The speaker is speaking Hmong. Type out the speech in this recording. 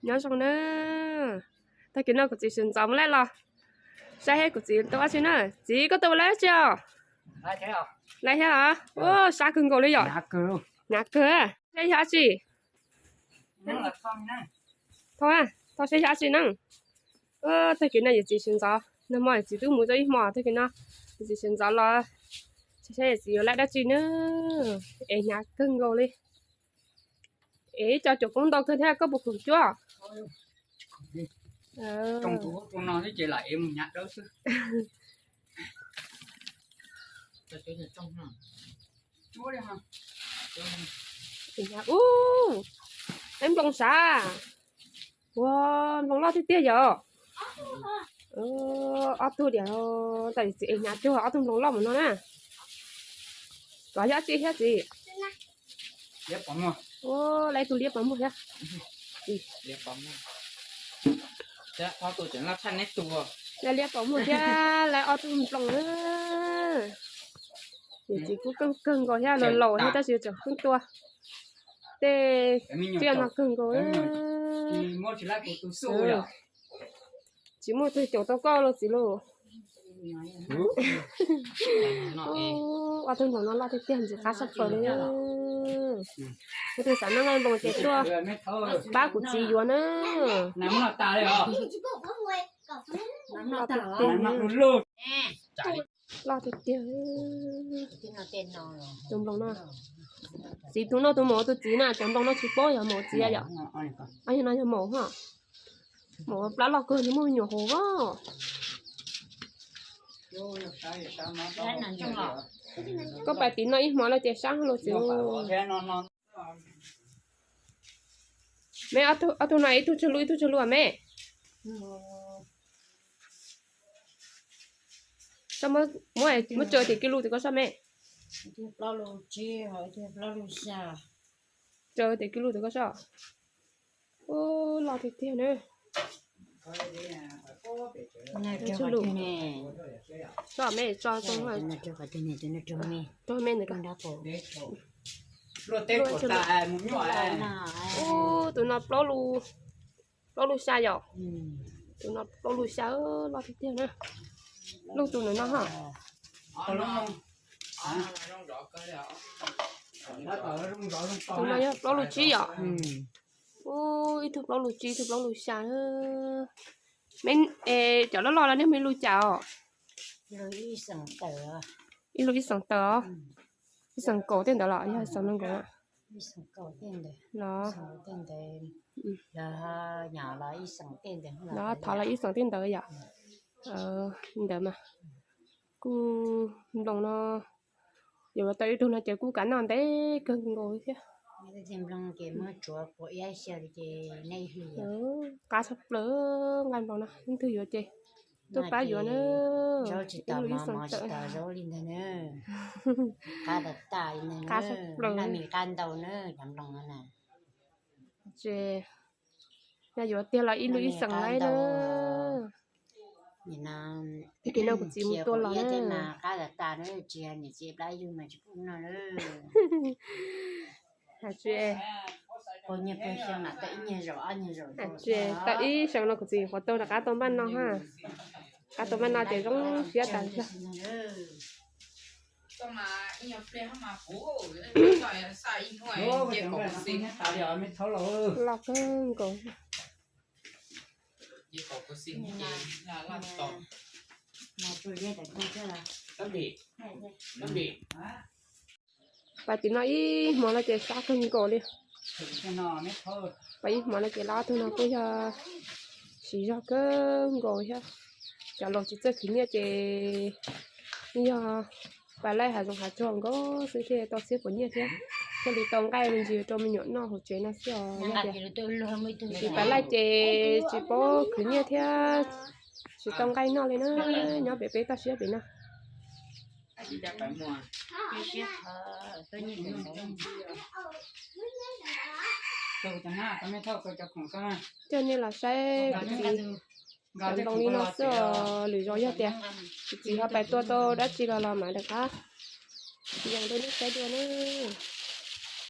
Nyob zoo na. Tag kis no kuv txiv sawv ntxov mus laij los. Saib seb kuv txiv tau dab tsi na. Txiv, koj tau ua lawv dab tsi os? Lawv thiab os. Ua sab kawg nkaus li yom. Hnyav kawg. Saib yog dab tsi. Thov, thov saib yog dab tsi na. Tag kis no yawm txiv sawv ntxov, nag hmo yawm txiv twb mus tau ib hmo, tag kis no yawm txiv sawv ntxov los saib yawm txiv yuav laij dab tsi na. Es hnyav kawg nkaus li. Es ib co caum koob ntau kawg thiab, koj puas khoom cuab? Ub, peb nploos sav. Ua, nploos loj tiag tiag yom. Ob tug diam, ntawm txiv es hnyav cuag ob tug nploos loj mus no na. Kov yog dab tsi thiab txiv? Ua, lawv ib tug liab pov muag thiab. Lawv liab pov muag thiab lawv ob tug nploos na. Yawm txiv kuj keej kawg nkaus thiab, laus laus thiab tab sis tseem pheej tua tej tsiaj no kawg nkaus. Tsis muaj twg caum tau koj los txiv lauj. Ob tug nploos no loj tiag tiag ntxim qab tshaj plaws li. Tus xav noj nqaij nploos ces tuaj pab kuv txiv yuav na. Loj tiag tiag. Tus nploos no, txiv tus noj tus maum tus txiv na, cov nploos no tsis paub yog maum txiv yom. Yog no yog maum hos. Maum plab loj kawg li, muaj me nyuam hauv os. Koj pais tim no ib hmo lawm ces sab los txiv. Me, ob tug no ib tug tsawg lub ib tug tsawg lub me? Muab tsaws tim kiag lus tim koj soj me. Tsaws tim kiag lus tim koj soj. Ub, loj tiag tiag na. Soj me tso, rau me ntawd. Ub, tus no plaub lu, plaub lu xya yom. Tus no plaub lu xya, loj tiag tiag na. Luj tus ntawm no hos. Tus no yog plaub lu tsib yom. Ub, ib tug plaub lu tsib, ib tug plaub lu xya. Me, cov loj loj no nej muab ib lu cas os? Ib lu ib xeem tawm os. Ib xeem kaum tej ntawd los yog xeem nees nkaum los? Los thov los ib xeem tej ntawd yom. Ntawd mas kuj nploos no, yuav tau ib tug no ces kuj kav noj ntev kawg nkaus thiab. Qab tshaj plaws nqaij nploos no, leej twg yuav ces tuaj pab yuav na. Ib lu ib xeem tawm. Qab tshaj plaws. Ces yog yuav tiag los ib lu ib xeem laib na. Tag kis no kuv txiv mus tua los na. Hais tsis, hais tsis tau ib xeem no kuv txiv nyuam qhuav tau rov qab tau npaj no ha. Qab tau npaj no ces zoo siab tas zog. Los kawg nkaus. Pais tim no ib hmo no ces sab kawg nkaus li. Pais ib hmo no ces lawv ob tug no kuj yog siv zog kawg nkaus thiab. Cov laus tsis txawj khwv nyiaj ces yog pais laij hav zoov hav tsuag nkaus xwb thiaj tau txhiab puas nyiaj thiab, thiaj li tau nqaij me ntsis rau me nyuam noj hauv tsev no xwb os. Yog tias tsis pais laij ces tsis paub khwv nyiaj thiab tsis tau nqaij noj li na. Nyob pem peb toj siab pem no. Coj nej los saib kuv txiv cov nploos li no xwb os. Lwm zaus yog tias kuv txiv ho pais tua tau dab tsi los los mam rov qab yees rau nej saib dua nawb.